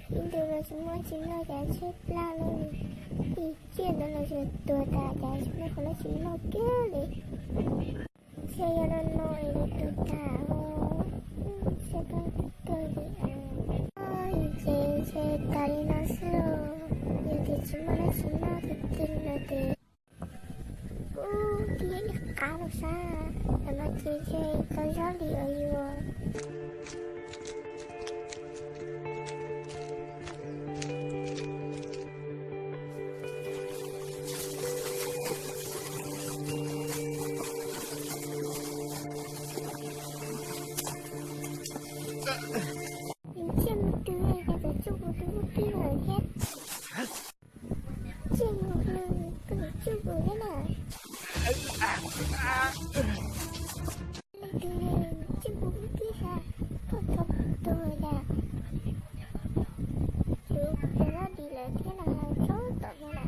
Ib ntus los tsis muaj tsis noj, cas tshaib plab li. Ib tsiaj ntawd los tsis tuag tas, cas tsis muaj qhov noj tsis noj kiag li. Ntshe yog no no es nws tuag tas os. Ntshe tuag li. Ces ntshe tas li no xwb os. Yog tias tsis muaj noj tsis noj tiag tiag no ces kuv cia li qab los sab, tam no ces ntshe tau zab li os yus. Ntsej muag twg, cas txawm tsuj kuv tus muj twg lawm thiab? Ntsej muag, koj tus tsuj kuv thiab na. Leej twg ntsej muag muj twg ha, koj thov kuv tus yam. Kuv cov dab dis lawm thiab los txhob tom no na.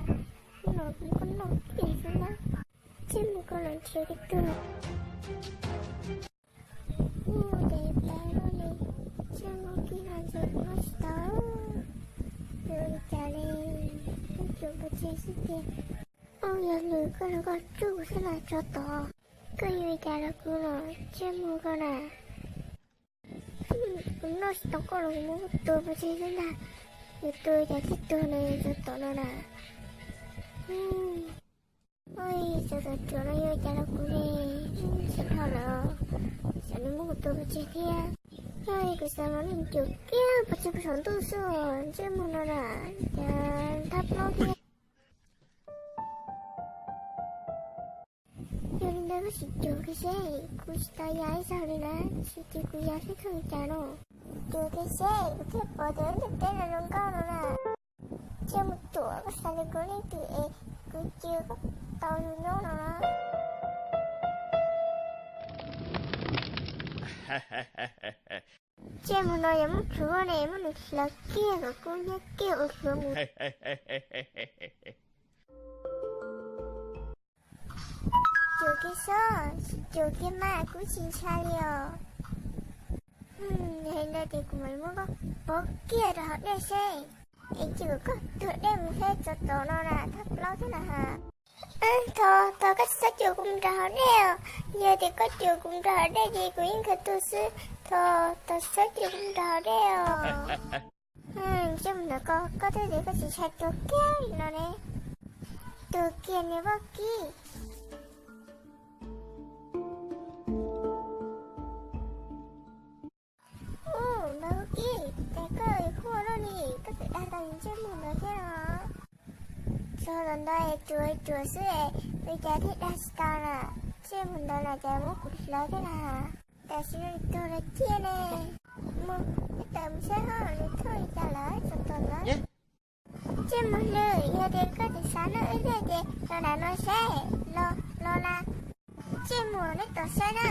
Hnub no kuv koj noj kiag xwb na. Ntsej muag koj los nrhiav kiag tug. Ua cas yuav tas luaj li, ntsej muag kiag no ntshe kuv noj tsis tau. Yuav ua li cas li, koj cuam pov tseg xwb tiag. Ua yog lwm koj los koj tsuj kuv xwb los tsov tom. Koj yuav ua li cas rau kuv los ntsej muag koj na. Kuv noj tsis tau koj los kuv muab koj tua pov tseg xwb ntag. Yuav tua cas thiaj tuag na, tsov tom no na. Oj, tsov tom ruam no yuav ua cas rau kuv li, tsis dhau lawm. Xyov nws muab kuv tua pov tseg thiab. Oj, kuv xav mas nws cuam kiag pov tseg puag saum ntuj xwb, ntsej muag no na, cas ntab plaub thiab. Yog li ntawd koj sim cuam kiag seb, kuv tsis tau ya ib zaug li na, tsis ces kuv ya seb koj ua cas no. Cuam kiag seb, kuv thiaj pom tias lub ntiaj teb no zoo nkauj no na. Ntsej muag ruam, koj xav li kuv leej twg es kuv cia koj tau zoo nyob no na. Ntsej muag no yog muab tshuav ne, muab nws hlawv kiag kom kub hnyiab kiag ua hlua mus. Cuam kiag sob, cuam kiag mas kuv tsis ntshai li os. Yog li ntawd ces kuv mam li muab koj pov kiag rau hauv dej seb. Es cia kom koj tuag dej mus thiab, tsov tom no na, ntab plaub thiab na ha. Thov, thov koj txhob cuam kuv mus rau hauv dej os. Yog tias koj cuam kuv mus rau hauv dej ces kuv yeej kawg tuag xwb. Thov, thov txhob cuam kuv mus rau hauv dej os. Ntsej muag ntawm koj, koj twb tias koj tsis ntshai tuag kiag li no ne. Tuag kiag niag vaub kib. Ub, npawg vaub kib, cas koj hu ua luaj li, koj tseem dag tau ntsej muag ntawd thiab no. Txog los ntawd es ruam ruam xwb es ua cas thiaj dag tsis tau na. Ntsej muag ntawd na cas muab kuv hlawv thiab na. Tam sim no nws tuag lawm thiab ne. Mus, peb tawm mus saib ho nws thooj li cas lawm, tsov tom ntawd. Ntsej muag lwj, yog tias koj tseem xav noj ib pliag ces los nram no seb, los, los las. Ntsej muag, neb tom saib na.